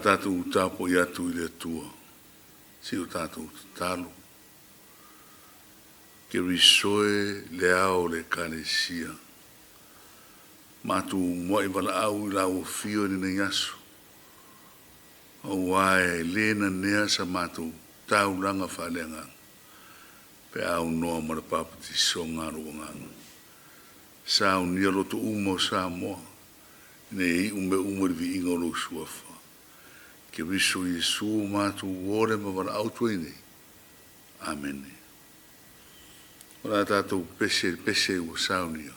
tatou tapuai atu i le Atua, se i o tatou tatalo. Keriso e le ao o le Ekalesia, matou muai valaau i lau afio i lenei aso, aua e le nanea sa matou taulaga faaleagaga pe a aunoa ma le papatisoga a lou Agaga. Saunia loto uma o Samoa ina ia iu mea uma i le viiga o lou Suafa. Keriso Iesu ua matou ole ma valaau atu ai nei. Amene. O le a tatou pese i le pese ua saunia.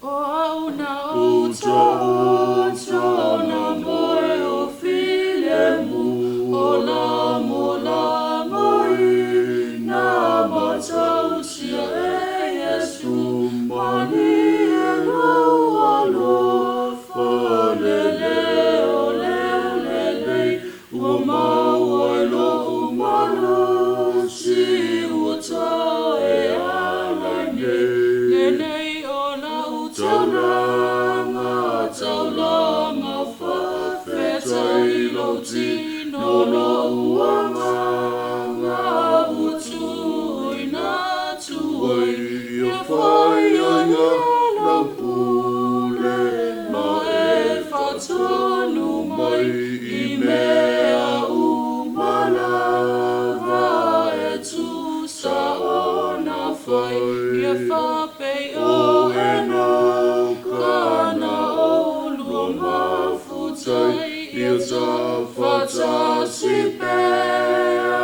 O au na ou taoto na moe o filemu, o lagolago i na matautia e Iesu, malie lou alofa le leo leo lelei, ua maua i lou malosi ua tae ala nei. Lenei o lau taulaga, taulaga faafetai i lou tino lou agaga ua tuuina atu ai, ia faia ia lau pule ma e faatonu mai i mea uma lava e tusa ona fai, ia faapei o Enoka na oulua mafutai, ia tafatasi pea,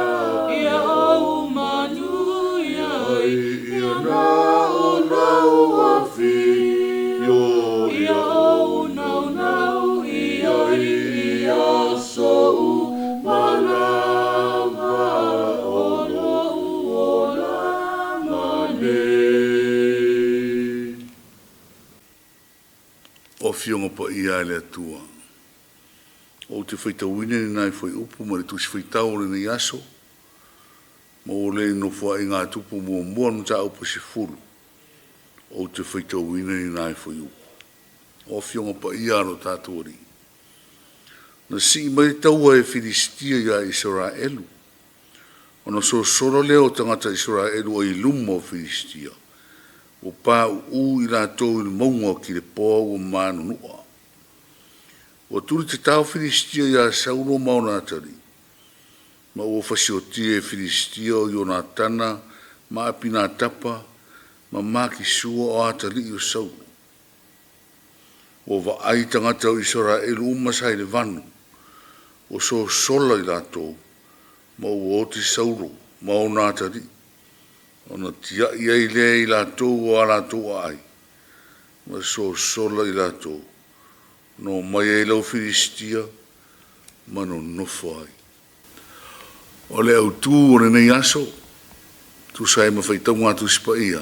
ia ou manuia ai, ia na o lau afio, ia ou naunau i ai i aso uma lava o lou olaga nei. O Afioga Paia a le Atua, ou te faitauina i nai fuaiupu ma le Tusi Faitau o lenei aso, ma ua le Nofoaiga a Tupu Muamua le Mataupu e 10, ou te faitauina i nai fuaiupu. O Afioga Paia a lo tatou Alii, na sii mai le taua e Filistia iā Isaraelu, ona sosola lea o tagata Isaraelu ai luma o Filistia, ua pauu i latou i le mauga o Kilepoa ua manunua. Ua tuli tatao Filistia iā Saulo ma ona atalii, ma ua fasiotia e Filistia o Ionatana ma Apinatapa ma Makisua o atalii o Saulo. Ua vaai tagata o Isaraelu uma sa i le vanu, ua sosola i latou, ma ua oti Saulo ma ona atalii, ona tiai ai lea e i latou o a latou aai, ma sosola i latou, na omai ai le au Filistia ma nonofo ai. O le autu o lenei aso, tusa ai ma faitauga a Tusi Paia,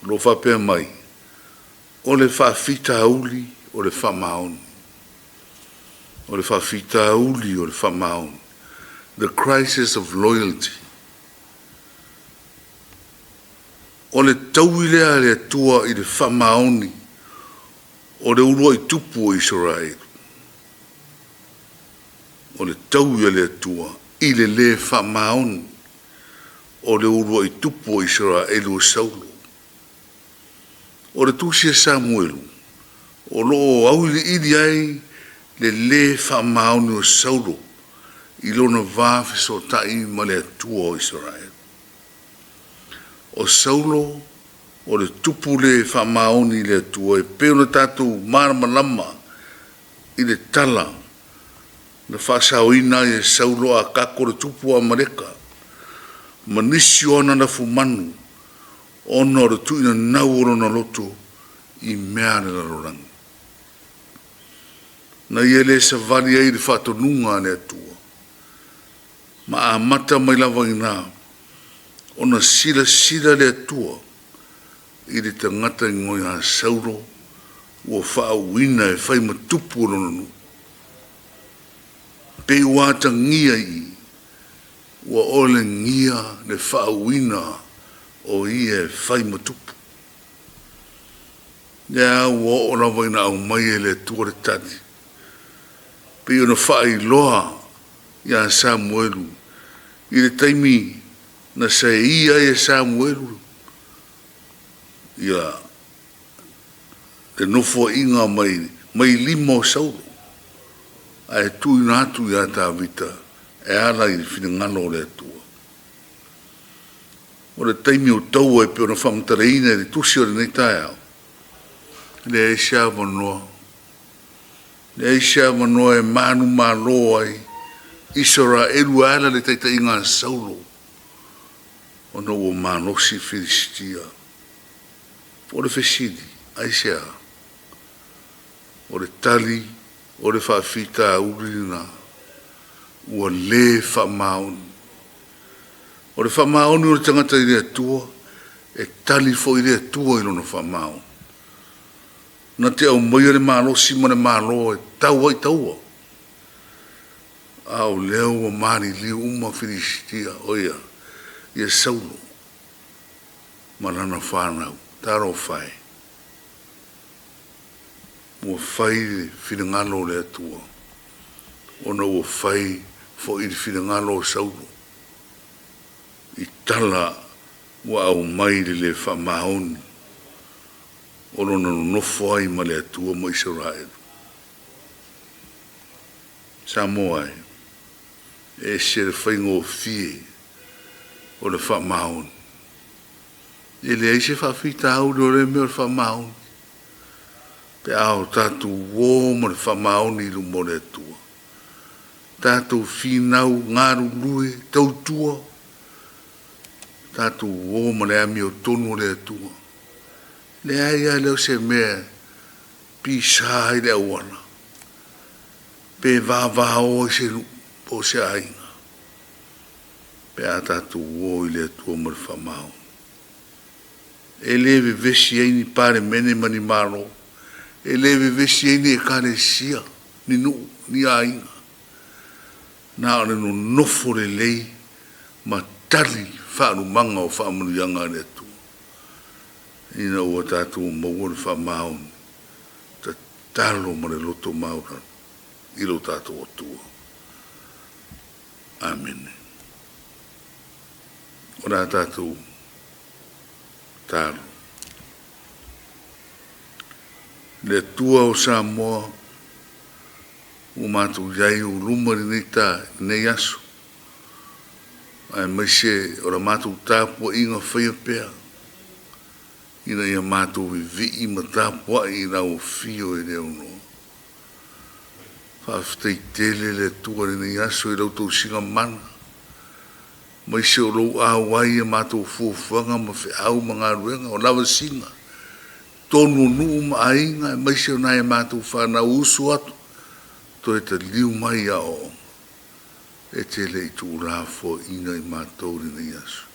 o lo o faapea mai, o le faafitauli o le faamaoni. O le faafitauli o le faamaoni. The crisis of loyalty. O le taui lea a le Atua i le faamaoni o le uluai tupu o Isaraelu. O le taui a le Atua i le lē faamaoni o le uluai tupu o Isaraelu o Saulo. O le tusi a Samuelu o lo o auiliili ai le lē faamaoni o Saulo i lona va fesootai ma le Atua o Isaraelu. O Saulo o le tupu le faamaoni i le Atua e pei ona tatou malamalama i le tala na faasaoina ai e Saulo Akako le tupu o Amaleka ma nisi o ana lafumanu ona o le tuuinanau o lona loto i mea a le lalolagi. Na ia le savali ai i le faatonuga a le Atua, ma amata mai lava i ina ona silasila le Atua i le tagata igoa ia Saulo ua faauuina e fai ma tupu o lona nuu. Pei ua atagia i i, ua olegia le faauuina o ia e fai ma tupu. Lea ua oo lava ina aumai e le Atua le tali. Pei ona faailoa ia Samuelu i le taimi na saeia ai e Samuelu ia le nofoaiga mai mai lima o Saulo ae tuuina atu ia Tavita e ala i le finagalo o le Atua. O le taimi o taua e pei ona faamatalaina i le tusi o lenei taeao, e leai se avanoa, leai se avanoa e manumalo ai Isaraelu e ala i le taitaiga a Saulo ona ua malosi Filisitia. O le fesili, aisea? O le tali, o le faafitauli lena, ua le faamaoni. O le faamaoni o le tagata i le Atua, e tali foi le Atua i lona faamaoni. Na te aumaia le malosi ma le Malo e tau ai taua, a o lea ua maliliu uma Filisitia, o ia, ia Saulo ma lana fanau. Talofa e! Ua fai le finagalo o le Atua, ona ua fai foi le finagalo o Saulo i tala ua aumai i le le faamaoni o lona nonofo ai ma le Atua ma Isaraelu. Samoa e, e ese le faigofie o le faamaoni. E leai se faafitauli o lea mea o le faamaoni. Pe a o tatou uo ma le faamaoni i luma o le Atua, tatou finau galulue, tautua, tatou uo ma le amiotonu o le Atua. Leai lava lea o se mea e pisa ai le auala, pe vavao ai se nuu po o se aiga, pe a tatou uo i le Atua ma le faamaoni. E le vevesi ai ni Palemene ma ni Malo, e le vevesi ai ni Ekalesia, ni nuu, ni aiga. Na o le nonofo lelei ma tali faalumaga o faamanuiaga a le Atua. Ina ua tatou maua le faamaoni, tatalo ma le loto maualalo i lo tatou Atua. Amene. O le a tatou tatalo. Le Atua o Samoa, ua matou i ai i ou luma i lenei ta, lenei aso, aemaise o la matou tapuaiga faia pea, ina ia matou vivii ma tapuai i lau afio e le aunoa. Faafetai tele le Atua i lenei aso i lau tausiga mana, aemaise o lou auai i a matou fuafuaga ma feau ma galuega, o lavasiga, totonu o nuu ma aiga, aemaise o nai a matou fanau usu atu, toe taliu mai i aoaoga. E te le i tuulafoaiina i matou i lenei aso.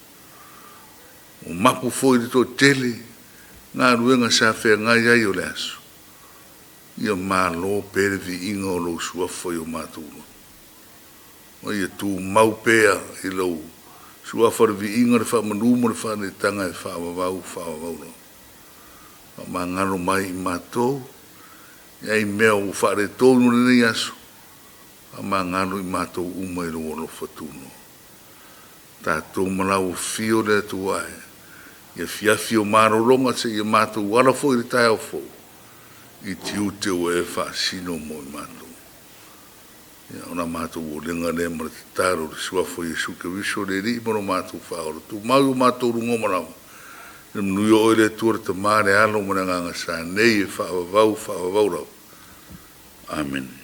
Ua mapu foi le toatele galuega sa feagai ai o le aso. Ia malo pea le viiga o lou suafa i o matou loto. Ma ia tumau pea i lou suafa le viiga, le faamanu ma le faaneetaga e faavavau, faavavau lava. Faamagalo mai i matou i ai mea ua faaletonu i lenei aso, faamagalo i matou uma i lou alofa tunoa. Tatou ma lau afio le Atua e, i afiafi o malologa seia matou ala foi i le taeao fou, i tiute ua e faasino mo i matou. Ia, o la matou olega lea ma le tatalo i le Suafa o Iesu Keriso le Alii ma lo matou Faaola. Tumau i o matou luga o malama, le manuia o oe le Atua le Tama, le Alo ma le Agaga Sa, nei e faavavau, faavavau lava. Amene.